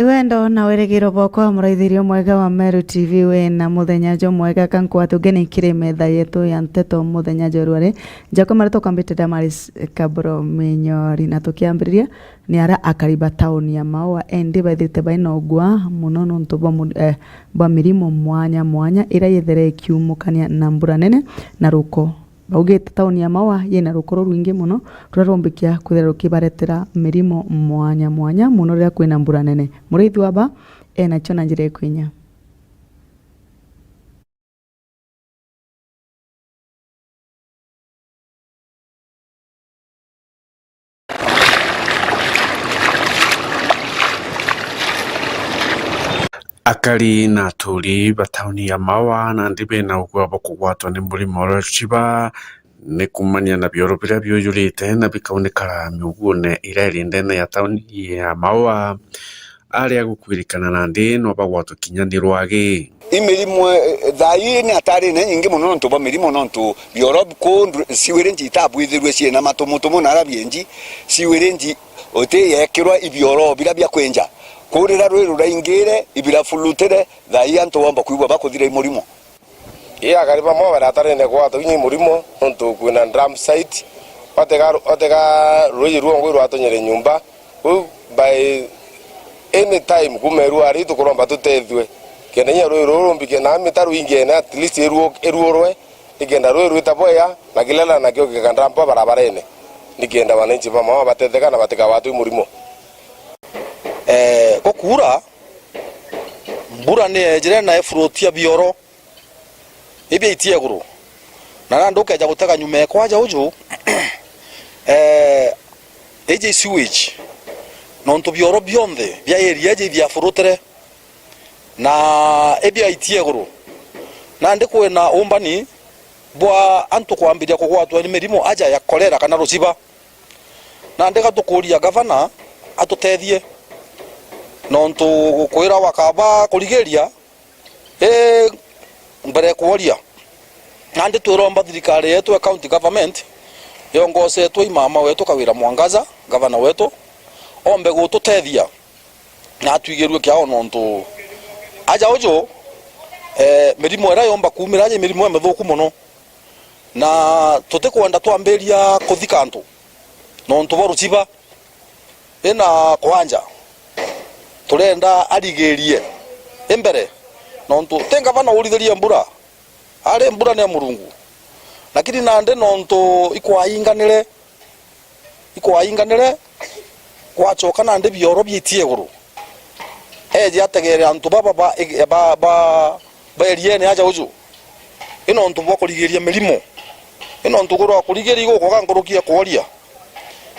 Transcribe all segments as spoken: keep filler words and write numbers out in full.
Wendo na wirigiro bwakwa, muraithirio mwega wa Meru T V, wina muthenya jumwega. Kankwati ugeni kiri metha yetu ya nteto muthenya jwa rwari. Njakwa maritwa kambite Damaris Kaburo Minyori, na tukiambiriria ni aria akari ba tauni ya Maua endi baithirite baina ugwa muno nontu bwa mu-, eh, bwa mirimo mwanya mwanya iria yethere ikiumukania na mbura nene na ruko. Baugite tauni ya Maua yina rukoro rwingi mono ruria rumbikia kwithira rukibaretera mirimo mwanya mwanya mono riria kwina mbura nene. Muriithi wa ba enacio na njira ikwinya. Akari na aturi ba tauni ya Maua nandi bena ugwa bwa kugwatwa ni murimo uria uciba ni kumania na bioro biria biujurite na bikaunikara miuguune iria iri ndene ya tauni ya Maua, aria gukwirikana nandi no bagwatwe kinya ni rwagi. I mirimo, eh, thaa ii ni atari ni nyingi mono nontu bwa mirimo, nontu bioro kuu ndu-, siwiriji itabwithirue ciina matumutumu na aria bienji, siwiriji uti yekirwa ibioro biria bia kwinja. Kuu riria rwiri ruraingire, ibirafulutire, thaa ii antu bomba kwigua bakuthira i murimo. Ii akari bamwe baratarene kwatwa kinya i murimo, nontu kwina dump site, watega, watega ruiji rwongwa irwatonyere nyumba, Kwou by any time kuuma iruari tukuromba tutethue, kenda inya rui ruru rumbike na mitaru ingene at least iruo-, iruurwe, nikenda rui rwita bwega na kilela nakio gikandampa barabarene, nikenda wananchi ba Maua batetheka na batikawatwi murimo. Eh, gukuura, mbura ni ejire na ifurutia bioro. Ibia itie iguru. Na nandi ukeja gutega nyuma ekwaja uju, eh, iji sewage, nontu bioro bionthe bia area iji ithiafurutire, na ibia itie iguru. Nandi kwina umbani bwa antu kwambiria kugwatwa ni mirimo aja ya kolera kana ruciba. Nandi gatukuria gavana atutethie, nontu kwira wakaba kurigiria, Ii, mbere ya kworia, nandi twiromba thirikari yetu ya county government yongosetwe i mama wetu Kawira Mwangaza, gavana wetu, ombe gututethia na atwigirue kiao, nontu aja uju, eh, mirimo iria yomba kuumira aja i mirimo imithuku mono, na tutikwenda twambiria kuthika antu nontu bwa ruciba. Ina kwanja, turenda arigirie imbere, nontu ti ngavana urithirie mbura, ari mbura ni ya Murungu. Lakini nandi nontu ikwainganire, ikwainganire, gwacoka nandi bioro biitie iguru, eje ategere antu baba ba, ba, ba, ba eriene aja uju. I nontu bwa kurigiria mirimo. I nontu kurwa kurigiria igukwaga nkuruki ya kworia.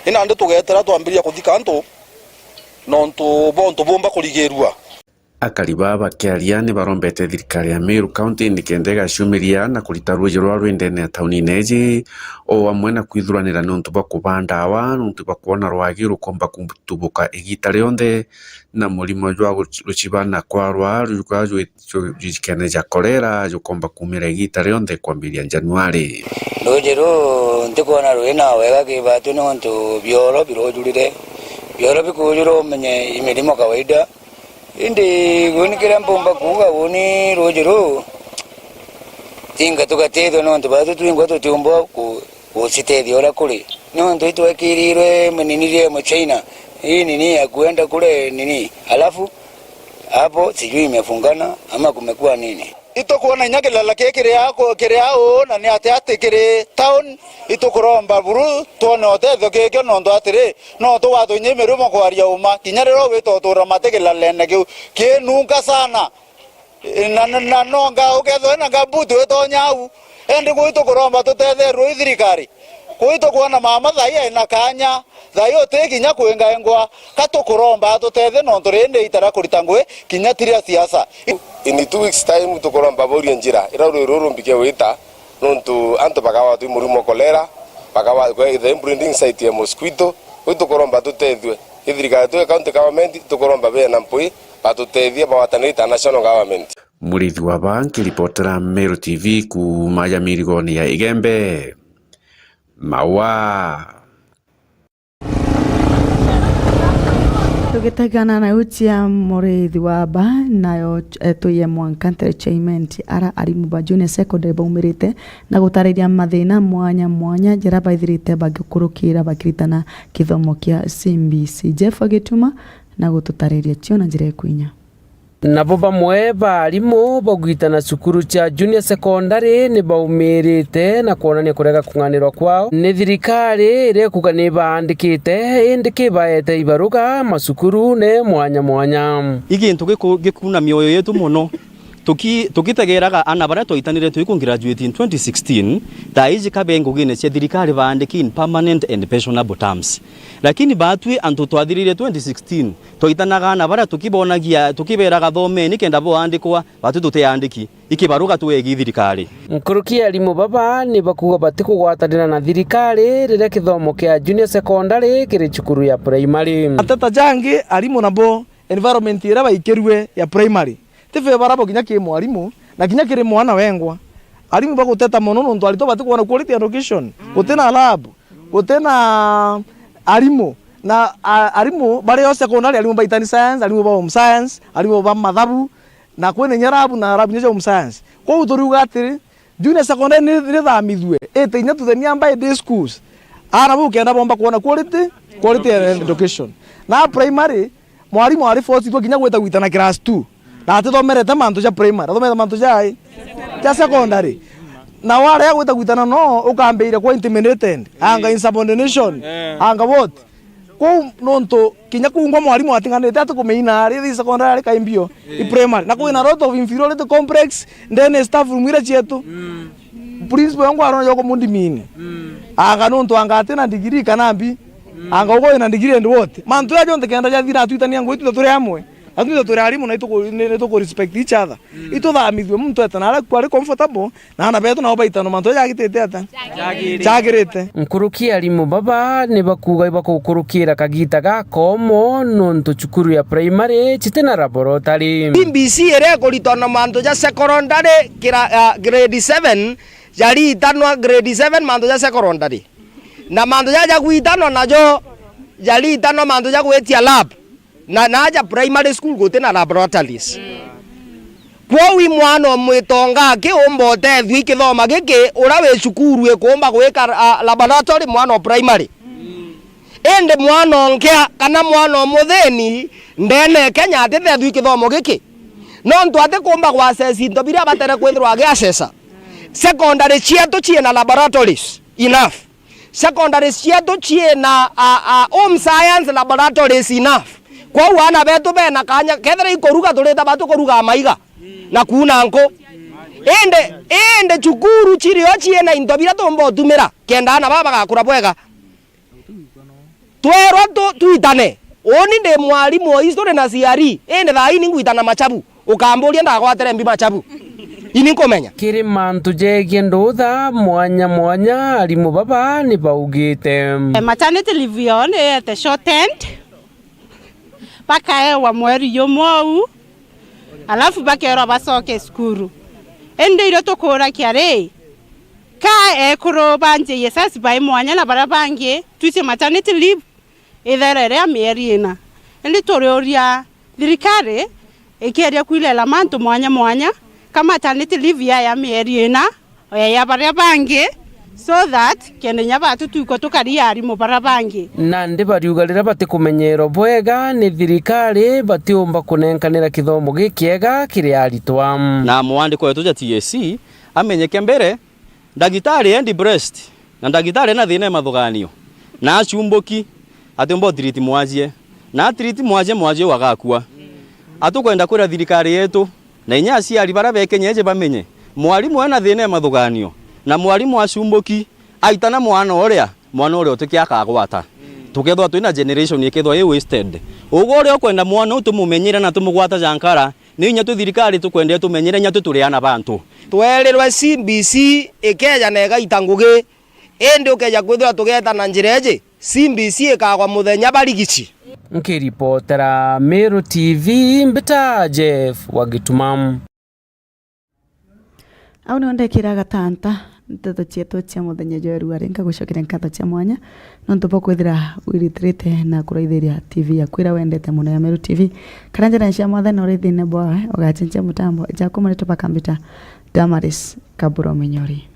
I nandi tugeetera twambiria kuthika antu nontu bwa untu bumba kurigirua. Akari baa bakiaria ni barombete thirikari ya Meru County nikenda igaciumiria na kurita ruuji ruria rwi ndene ya taunine iji, o amwe na kwithuranira niuntu bwa kubaa ndawa, niuntu bwa kwona rwagi rukomba kutubuka igiita rionthe, na murimo jwa guci-, ruciba na kwarwa ruria jwi-, jwi-, jwikene ja kolera jukomba kuumira igiita rionthe kwambiria Januari. Ruuji ruu ntikwona rwina wega ki batu niuntu bioro birujurire. Bioro bikujura umenye i mirimo kawaida. Indi uuni kiria mpumba kuuga uuni ruuji ruu, tinga tugatethua niuntu batu twingwa tutiumba ku-, gucitethia uria kuri. Niuntu itwekirirwe nini ria Muchina, ii nini ya kuenda kule nini. Alafu, hapo sijui imefungana ama kumekuwa nini. Itukwona inya kilala kii kiri a ku-, kiri a uu, na ni ati ati kiri town, itukuromba buru twone utethio kikio, nontu atiri, no tugwatwe inya i mirimo kwaria uma, kinya riria ugwita utura mati kilalene kiu, kinunga sana. Na, na, na nonga ukethwa wina gambuti witonya au. Indi kwi tukuromba tutetherwe i thirikari. Kwi tukwona mama thai ena kanya, thai uti kinya kwingaingwa, ka tukuromba atutethe nontu riri ni itara kurita ngui kinya tiria siasa. In two weeks time tukuromba baurie njira ira rui ruru rumbike wita, nontu antu bakawatwa i murimo kolera, bakawa-, kwethira i breeding site ya mosquito. Kwi tukuromba tutethwe i thirikari tu ya county government, tukuromba bena mpui batutethie bagwatanire international government. Murithi wa ba nkiripotera Meru T V kuuma ya mirigoni ya Igembe. Maua. Tugitegana na uchi ya murithi wa ba, nayo, eh, tuye mwanka entertainment, ara arimu ba junior secondary baumirite na gutariria mathina mwanya mwanya jira baithirite bagikurukira bakiritana kithomo kia C B C. Jeff Agituma na gututariria cio na njira ikwinya. Nabo bamwe ba arimu bagwitana cukuru cia junior secondary ni baumirite na kwonania kurega kung'anirwa kwao ni thirikari iria ikuga ni baandikite, indi kibaete ibaruga macukurune mwanya mwanya. I gintu giku-, gikuna mioyo yetu mono. Tuki-, tukitegeraga ana baria twaitanire twi ku graduate in twenty sixteen, thaa iji kabe ngugine cia thirikari baandiki in permanent and pensionable terms. Lakini batwi antu twathirire twenty sixteen, twaitanaga ana baria tukibonagia, tukiberaga thomeni kenda boandikwa, batwi tutiandiki. Ikibaruga twegi thirikari. Nkuruki ya arimu baba ni bakuga batikugwatanira na thirikari riria kithomo kia junior secondary kiri cukuru ya primary. Mateta jangi arimu nabo environment iria baikirue ya primary ti favorable kinya ki mwarimu na kinya kiri mwana wengwa. Arimu baguteta mono nontu aritwa batikwona quality education, gutina lab, gutina arimu. Na, a-, arimu bari o secondary, arimu baitani science, arimu ba home science, arimu ba mathabu, na kwina inya lab na lab inya cia home science. Kwou turiuga atiri, junior secondary ni, ni rithamithue, ite inya to the nearby day schools. Ana bau kenda bomba kwona quality, quality education. Na primary, mwarimu ari forced kinya gwita gwitana class two. Na atithomerete mantu ja primary, athomerete mantu ja, ja secondary. Na warega gwita gwitana no ukambiria kwa intimidated, anga insubordination, anga what? Kwou nontu kinya kungwa mwarimu ating'anite ati kumeina ari thi secondary ari kaimbio i primary. Na kwina lot of inferiority complex ndene staff room ira cietu. Principal yongwa arona yoko mundimine. Anga nontu anga atina degree kana mbi. Anga ugo ina degree and what? Mantu ya jonthe kenda jathira atwitania ngwitu turi amwe. Atwitha turi arimu na ituku-, ni, ni tuku respect each other. Ituthamithue muntu eta na aria kwari comfortable, na ana betu nao baitano mantu jagitite ata? Jagirite. Jagirite. Nkuruki arimu baba ni bakuga ibakukurukira kagita gakomo nontu cukuru ya primary citi na laboratory. C B C iria ikuritana mantu ja secondary kira, ah, grade seven, jaritanwa grade seven mantu ja secondary. Na mantu ja, ja gwitanwa najo jaritanwa mantu ja gwitia lab. Na, na aja primary school guti na laboratories. Kwou i mwana umwitonga akiumba utethua i kithoma giki, uria wi cukuru ikuumba gwika, a, laboratory mwana o primary. Indi mwana o nkea kana mwana o muthini ndene Kenya atithethua i kithomo giki. Nontu atikumba gwacesi into biria abatere kwithirwa agiacesa. Secondary cietu ciina laboratories enough. Secondary cietu ciina, a, a, home science laboratories enough. Kwou aana betu bena kanya, kethira ikuruga, turita batu kuruga maiga na kuuna nku. Indi, indi cukuru cirio ciina into biria tumba utumira kenda aana baa bagakura bwega. Twerwa tu-, twitane. Uni ndi mwarimu o history na C R E, indi thaa ii ningwitana machabu. Ukamburia ndagwatire mbi machabu. Ini nkumenya. Kiri mantu jegie ndutha mwanya mwanya, arimu baba ni baugite. Eh, maternity leave yao ni yete shortened. Bakaewa mweri jumwe uu, alafu bakerwa bacoke cukuru. Indi irio tukurakia ri, ka ekuru ba J S S bai mwanya na baria bangi, twici maternity leave itherere ya mieri ina. Indi turiuria thirikari ikieria kwirera mantu mwanya mwanya, ka maternity leave ya, ya mieri ina, oya ya baria bangi, so that kenda inya batu twikwa tukari arimu baria bangi. Nandi bariuga riria batikumenyerwa bwega ni thirikari, batiumba kunenkanira kithomo gikiega kiri aritwa. Na mwandiko wetu ja T S C amenyeke mbere, ndagitari e depressed, na ndagitari ena thina e mathuganio, na acumbuki, atiumba utreat mwajie, na atreat mwajie, mwajie uu agakua. Atukwenda kwira thirikari yetu, na inya aciari baria bekenyeje bamenye, mwarimu ena thina e mathuganio, na mwarimu acumbuki, aitana mwana uria, mwana uria utiki akagwata. Tukethwa twina generation ikethwa i wasted. Ugu uria ukwenda mwana uu tumumenyere na tumugwata jankara, ni inya twi thirikari tukwenda tumenyere inya twi turi ana bantu. Twerirwe C B C ikeja na igaita ngugi, indi ukeja kwithirwa tugeta na njira iji, C B C ikagwa muthenya barigici. Nkiripotera Meru T V, mbita Jeff wa Gituma. Au nio ndekira gatanta, Nteto cietu cia muthenya jwa ruari, nkagucokeria nkatho cia mwanya nontu bwa kwithira wiritirite na kuraithiria T V yaku iria wendete mono ya Meru T V. Kara njira cia mwathani urithine bwawe, ugacenjia mutambo. Jaku maritwa bakambita Damaris Kaburo Minyori.